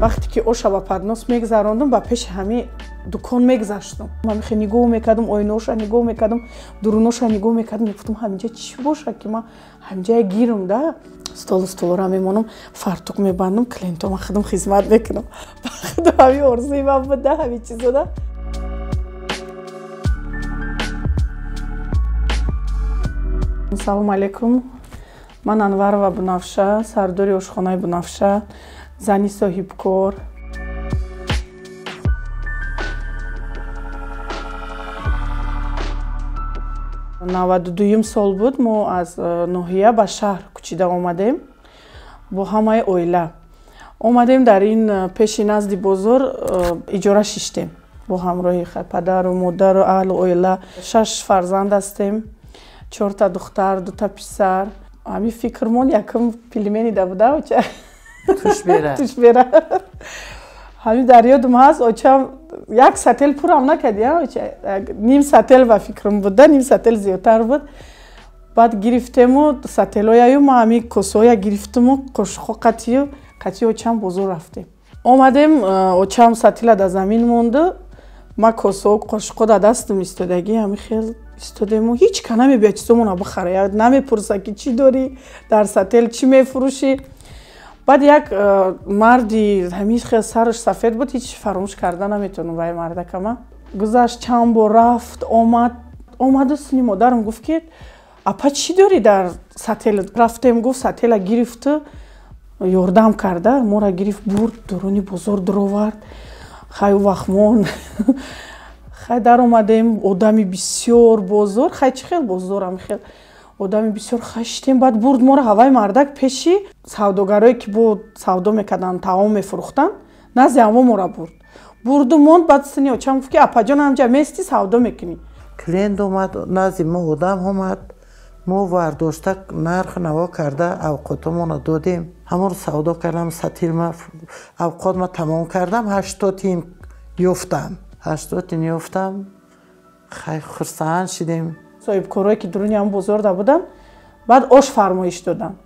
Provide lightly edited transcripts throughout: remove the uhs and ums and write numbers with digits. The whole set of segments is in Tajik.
Вақте ки оша ба поднос мегзарондум, ба пеши ҳами дукон мегзаштум. Ман хе нигоҳ мекардам, оиноша нигоҳ мекардам, дуруноша нигоҳ мекардам, мегуфтам ҳаминҷа чӣ боша ки ман ҳаминҷая гирам да. Столу столора мемонам, фартук мебандам, клиентҳо ман худам хизмат мекунам. Ба худам ҳамин орзуи ман буд да, ҳамин чизо да. Салому алейкум. Ман Анварова Бунафша, сардори ошхонаи Бунафша, зани соҳибкор. Наваду дуюм сол буд, мо аз ноҳия ба шаҳр кӯчида омадем бо ҳамаи оила. Омадем дар ин пеши назди бозор иҷора шиштем бо ҳамроҳи падару модару аҳлу оила. 6 фарзанд ҳастем, 4 духтар, 2 писар. Ҳамин фикрмон якум пельмени да буда, оча. Тушбера. Тушбера. Ҳамин дар ёдум ҳаст, очам як сател пурам накард, оча. Ним сател ба фикрам буда, ним сател зиёдтар буд. Баъд гирифтему сателояю ма ҳамин косоя гирифтуму қошуқҳо қатию қатию очам бозор рафтем. Омадем, очам сатила дар замин монду, ма косо қошуқҳо дар дастам истодагӣ, ҳамин хел истодему ҳеҷ ка намебиёд чизомона бихара, намепурса ки чӣ дорӣ дар сател, чӣ мефурӯшӣ. Баъд як марди ҳамин хел сараш сафед буд, ҳеҷ фаромӯш карда наметавонам вай мардакама. Гузашт чанд бор рафт, омад, омаду сини модарам гуфт ки апа чӣ дорӣ дар сател? Рафтем, гуфт сатела гирифту ёрдам карда, моро гирифт бурд, дуруни бозор дуровард. Хай вақт хай даромадем, одами бисёр бозор, хай чӣ хел бозор, ҳамин хел одами бисёр хаштем. Баъд бурд моро ҳаваи мардак пеши савдогарое ки бо савдо мекарданд, таом мефурӯхтанд, назди ҳаво моро бурд. Бурду монд. Баъд сини очам гуфт ки апаҷон ҳамҷа мести савдо мекунӣ. Клиент омад, назди мо одам омад, мо вардошта нарх наво карда авқотомонро додем. Ҳамонро савдо кардам, сатилма авқотма тамом кардам, 80 тин ёфтам. 80 тин ёфтам, хай хурсанд шидем. Соҳибкорое ки дуруни ҳам бозорда буданд, баъд ош фармоиш доданд.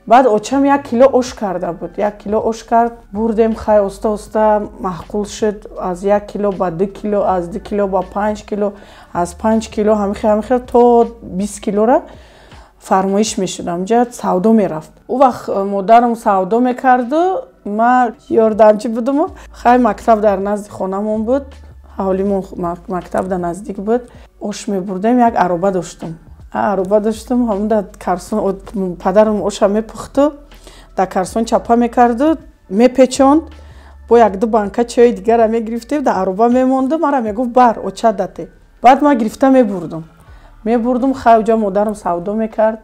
Баъд очам 1 кило ош карда буд, 1 кило ош кард, бурдем, хай оста оста маъқул шуд, аз 1 кило ба 2 кило, аз 2 кило ба 5 кило, аз 5 кило ҳамин хел то 20 килора фармоиш мешуд. Ҳамҷа савдо мерафт. Ӯ вақт модарам савдо мекарду, ман ёрдамчӣ будуму. Хай мактаб дар назди хонамон буд, ҳавлимон мактаб дар наздик буд. Ош мебурдем, як ароба доштум. Ароба доштум, ҳамон дар карсон падарам оша мепухту, дар карсон чапа мекарду, мепечонд, бо 1-2 банка чойи дигара мегирифтем, дар ароба мемонду, мара мегуфт бар, оча дате. Баъд ман гирифта мебурдум. Мебурдум, хай уҷа модарам савдо мекард.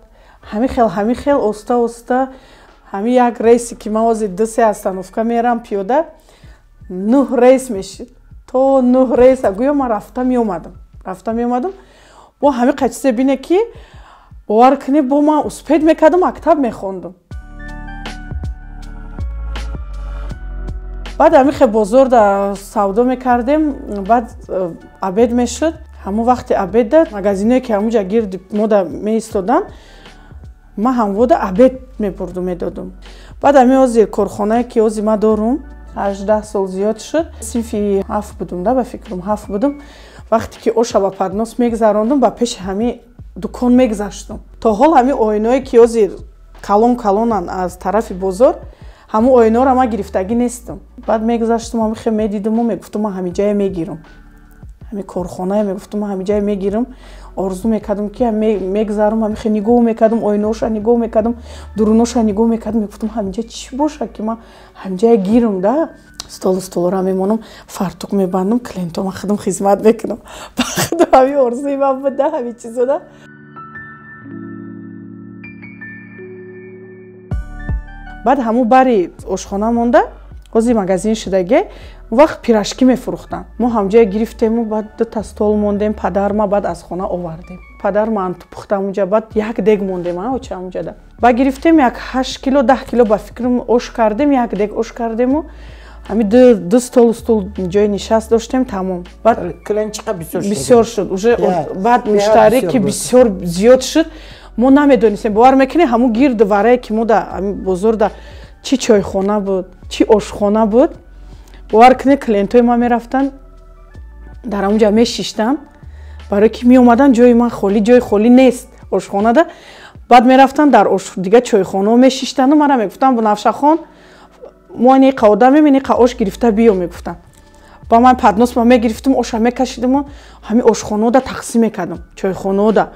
Ҳамин хел оста оста ҳамин як рейсе ки ман ҳозир 2-3 остановка мерам пиёда, 9 рейс мешид. То 9 рейса гӯё ман рафта меомадам. Рафта меомадам. Бо ҳамин қачизе бине ки бовар кунӣ, бо ман успед мекардам, мактаб мехондум. Баъд ҳамин хел бозорда савдо мекардем, баъд обед мешуд. Ҳамон вақти обедда магазиное ки ҳамонҷа гирди мода меистоданд, ман ҳамвода обед мебурдум, медодум. Баъд ҳамин ҳозир корхонае ки ҳозир ман дорум, 18 сол зиёд шуд, синфи 7 будум да, ба фикрам 7 будум. Вақте ки оша ба поднос мегзарондум, ба пеши ҳамин дукон мегзаштум. То ҳол ҳамин оиное ки ҳозир калон калонанд аз тарафи бозор, ҳамон оиноро ман гирифтагӣ нестам. Баъд мегзаштум, ҳамин хел медидуму мегуфтум ман ҳамин ҷая мегирам. Ҳамин корхонае мегуфтум ман ҳамин ҷая мегирам. Орзу мекардам ки мегзарам, ҳамин хел нигоҳ мекардам, оиноша нигоҳ мекардам, дуруноша нигоҳ мекардам, мегуфтум ҳамин ҷа чӣ боша ки ман ҳамин ҷая гирам да. Столу столора мемонам, фартук мебандам, клиентҳо ман худам хизмат мекунам. Ба худам ҳамин орзуи ман буд да, ҳамин чизо да. Баъд ҳамун бари ошхона монда, ҳозир магазин шудаге, он вақт пирожки мефурӯхтанд. Мо ҳамҷоя гирифтему, баъд 2 стол мондем, падарма баъд аз хона овардем. Падар манту пухта ҳамунҷа, баъд 1 дег мондем, оча ҳамунҷада. Баъд гирифтем як 8 кило, 10 кило ба фикрам ош кардем, 1 дег ош кардему, ҳамин 2 столу стул ҷои нишаст доштем, тамом. Баъд клиент чӣ қадр бисёр шуд? Бисёр шуд. Уже баъд муштарӣ ки бисёр зиёд шуд, мо намедонистем. Бовар мекунед, ҳамун гирду варае ки мо дар ҳамин бозорда чӣ чойхона буд, Чӣ ошхона буд, бовар кунед, клиентҳои ман мерафтанд, дар ҳамунҷа мешиштанд, барое ки меомаданд, ҷои ман холӣ, ҷои холӣ нест ошхонада. Баъд мерафтанд дар дига чойхонао мешиштанду мара мегуфтанд, Бунафшахон, мо иниқа одамем, иниқа ош гирифта биё, мегуфтанд. Ба ман поднос ма мегирифтум, оша мекашидиму ҳамин ошхонаода тақсим мекардам, чойхонаода.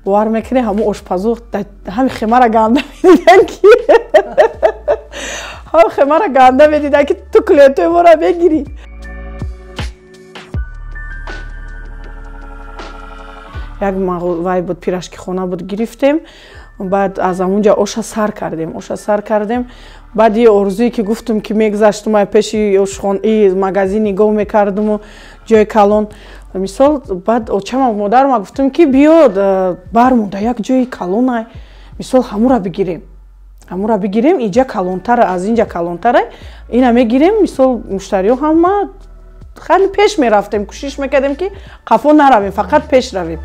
Бовар мекунед, ҳамун ошпазу ҳами хемара ганда медидан, ки ҳамин хемара ганда медидан, ки ту клиентои моро мегирӣ. Як вай буд, пирашкихона буд, гирифтем. Баъд аз ҳамунҷа оша сар кардем, оша сар кардем. Баъд е орзуе ки гуфтум, ки мегузаштум ай пеши ошхонаи магазин, нигоҳ мекардуму ҷои калон, мисол. Баъд очама, модарма гуфтум, ки биё бармонда, як ҷои калонай, мисол, ҳамура бигирем, ҳамура бигирем, инҷа калонтара, аз инҷа калонтара, ина мегирем. Мисол, муштариҳо ҳама хеле пеш мерафтем, кӯшиш мекардем, ки қафо наравем, фақат пеш равем.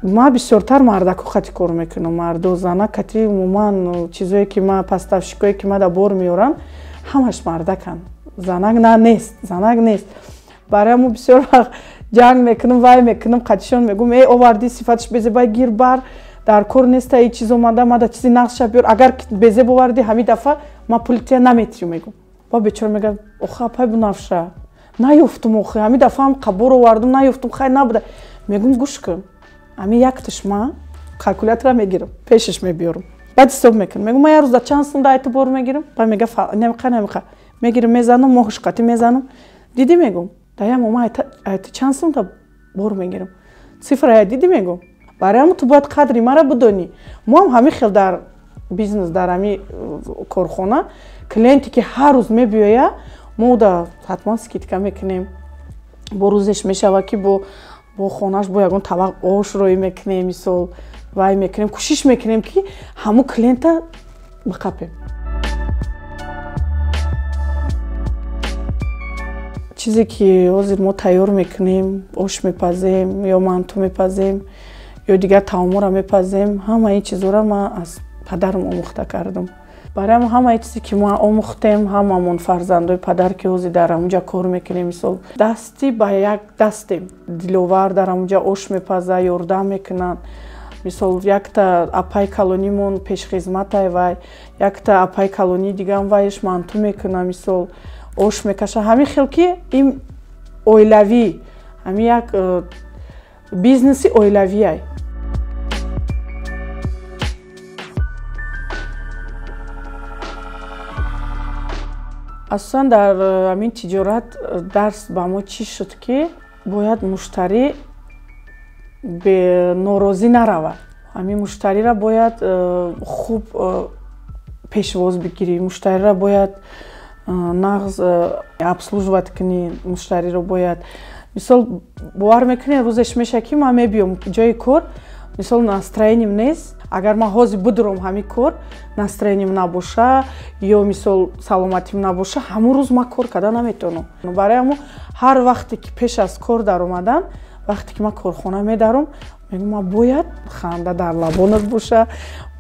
Ман бисёртар мардаку хати кор мекунам, марду зана кати. Умуман, чизое ки ма, поставщикое ки ма да бор меорам, ҳамаш мардаканд, занак на нест, занак нест. Барои мо бисёр вақт ҷанг мекунам, вай мекунам қатишон, мегӯм: э, овардӣ, сифаташ безебай, гир бар, дар кор неста и чиз омада, мада чизи нақша биёр, агар безеб овардӣ, ҳамин дафъа ма пули тия наметиҳам, мегӯм. Ба бечора мегӯяд: охи, апай Бунафша, наёфтум, охи, ҳамин дафъаам қабор овардум, наёфтум, хай набуда. Мегӯм: гӯш кун, ҳамин якташ ма калькулятора мегирам, пешаш мебиёрам, баъд ҳисоб мекунам, мегӯм: ман як рӯза чанд сум да айти бор мегирам? Ба мега: намиқа, намиқа мегирам, мезанам, моҳш қатӣ мезанам, дидӣ, мегӯм, да як моҳ ман айти чанд сум да бор мегирам, цифрая дидӣ, мегӯм. Барои ҳамн ту бояд қадри мара бидонӣ. Мо ҳам ҳамин хел дар бизнес, дар ҳамин корхона, клиенте ки ҳар рӯз мебиёя, мо уда ҳатман скидка мекунем, бо рӯзеш мешава, ки бо хонаш бо ягон табақ ош роӣ мекунем, мисол, вай мекунем, кӯшиш мекунем, ки ҳамун клиента биқапем. Чизе ки ҳозир мо тайёр мекунем, ош мепазем ё манту мепазем ё дигар таомҳоро мепазем, ҳамаи ин чизҳоро ман аз падарам омӯхта кардам. Барои ҳамаи чизе ки мо омӯхтем, ҳамамон фарзандои падар, ки ҳозир дар ҳамунҷа кор мекунем, мисол, дасти ба як дастем. Диловар дар ҳамунҷа ош мепаза, ёрдам мекунанд. Мисол, якта апай калонимон пешхизматай, вай якта апай калонии дигаам, вайш манту мекуна, мисол, ош мекаша. Ҳамин хел ки ин оилавӣ, ҳамин як бизнеси оилавиай. Асосан дар ҳамин тиҷорат дарс ба мо чӣ шуд, ки бояд муштарӣ норозӣ наравад. Ҳамин муштариро бояд хуб пешвоз бигирӣ, муштариро бояд нағз обслуживать кунӣ, муштариро бояд. Мисол, бовар мекунед, рӯзеш мешавад, ки ман мебиём ҷои кор, мисол, настроением нест. Агар ман ҳозир бидурам ҳамин кор, настроением набоша ё, мисол, саломатим набоша, ҳамун рӯз ман кор карда наметавонам. Барои ҳамун ҳар вақте ки пеш аз кор даромадан, вақте ки ман корхона медаром, мегӯм: ман бояд ханда дар лабонат боша,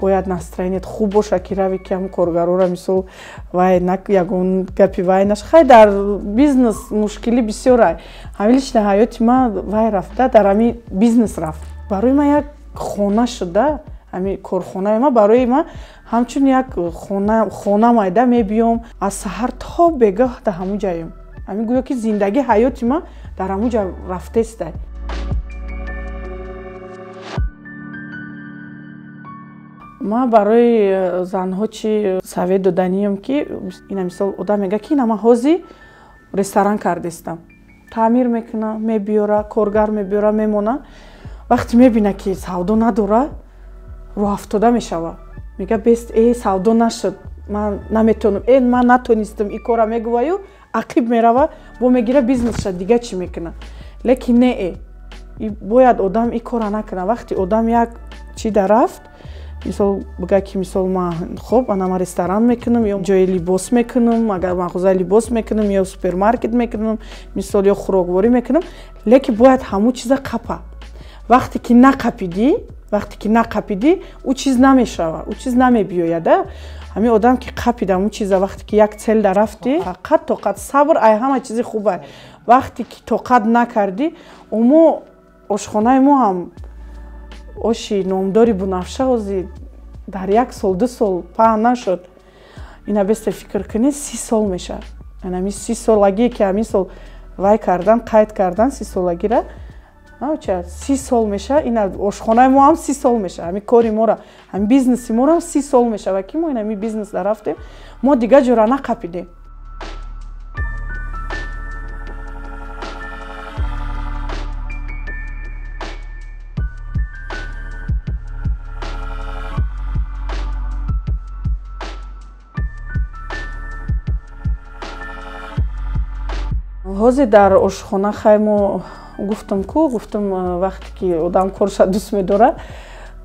бояд настроеният хуб боша, ки рави, ки ҳамун коргароро, мисол, вай ягон гапи вай наш. Хай, дар бизнес мушкилӣ бисёрай. Ҳамин личный ҳаёти ман вай рафта, дар ҳамин бизнес рафт. Барои ман як хона шуда ҳамин корхонаи ман, барои ман ҳамчун як хона майда. Мебиём, аз саҳар то бегаҳ дар ҳамун ҷаем. Ҳамин гӯё ки зиндагӣ, ҳаёти ман дар ҳамун ҷа рафтестай. Ман барои занҳо чӣ совет доданиям, ки ина, мисол, одам мегӯяд, ки ина ман ҳозир ресторан кардестам, таъмир мекуна, мебиёра, коргар мебиёра, мемона. Вақте мебина, ки савдо надора, рӯҳафтода мешава, мега: бест, э, савдо нашуд, ман наметавонам, э, ман натонистам и кора, мегӯваю ақиб мерава, бо мегира бизнесша, дига чӣ мекуна. Лекин не, э, бояд одам и кора накуна. Вақте одам як чи да рафт, мисол, бигӯяд, ки, мисол, ман хоб, ана ман ресторан мекунам ё ҷои либос мекунам, агар мағозаи либос мекунам ё супермаркет мекунам, мисол, ё хӯрокворӣ мекунам, лекин бояд ҳамун чиза қапа. Вақте ки нақапидӣ, Вақте ки нақапидӣ, ӯ чиз намешава, ӯ чиз намебиёяда. Ҳамин одам ки қапид ҳамун чиза, вақте ки як цел да рафтӣ, фақат тоқат, сабр ай ҳама чизи хуба. Вақте ки тоқат накардӣ, мо ошхонаи мо ҳам оши номдори Бунафша ҳозир дар як сол, 2 сол паҳн нашуд. Ина бесте фикр кунӣ, 30 сол мешавад. Ҳамин 30 солагие ки ҳамин сол вай кардан, қайд кардан 30 солагира, 30 сол мешавад. Ина ошхонаи мо ҳам 30 сол мешавад. Ҳамин кори мора, ҳамин бизнеси моро ҳам 30 сол мешавад, ки мо ин ҳамин бизнес да рафтем, мо дигар ҷора нақапидем. Ҳозир дар ошхона хай мо гуфтам ку, гуфтам вақте ки одам корша дӯст медорад,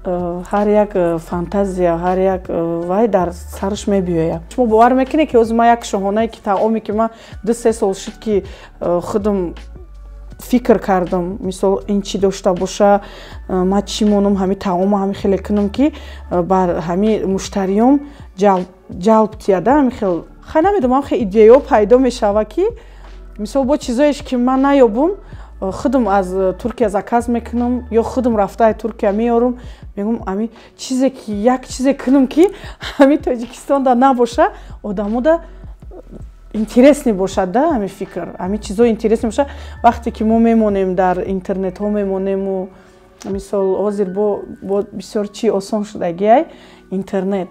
ҳар як фантазия, ҳар як вай дар сараш мебиёяд. Шумо бовар мекунед, ки ҳозир ман як шоҳонае ки таоме ки ман 2-3 сол шуд ки худам фикр кардам, мисол ин чӣ дошта боша, ман чӣ монам, ҳамин таома ҳамин хеле кунам, ки бар ҳамин муштариём ҷалб тияда, ҳамин хел. Хай намедонам, ҳамин хел идеяҳо пайдо мешава, ки мисол бо чизоеш ки ман наёбум, худам аз Туркия заказ мекунам ё худам рафта аз Туркия меорам. Мегӯм, ҳамин чизе ки як чизе кунам, ки ҳамин Тоҷикистонда набоша, одамода интересный бошад, да, ҳамин фикр, ҳамин чизо интересный бошад. Вақте ки мо мемонем дар интернетҳо мемонему, мисол ҳозир бо бисёр чи осон шудагиай интернет.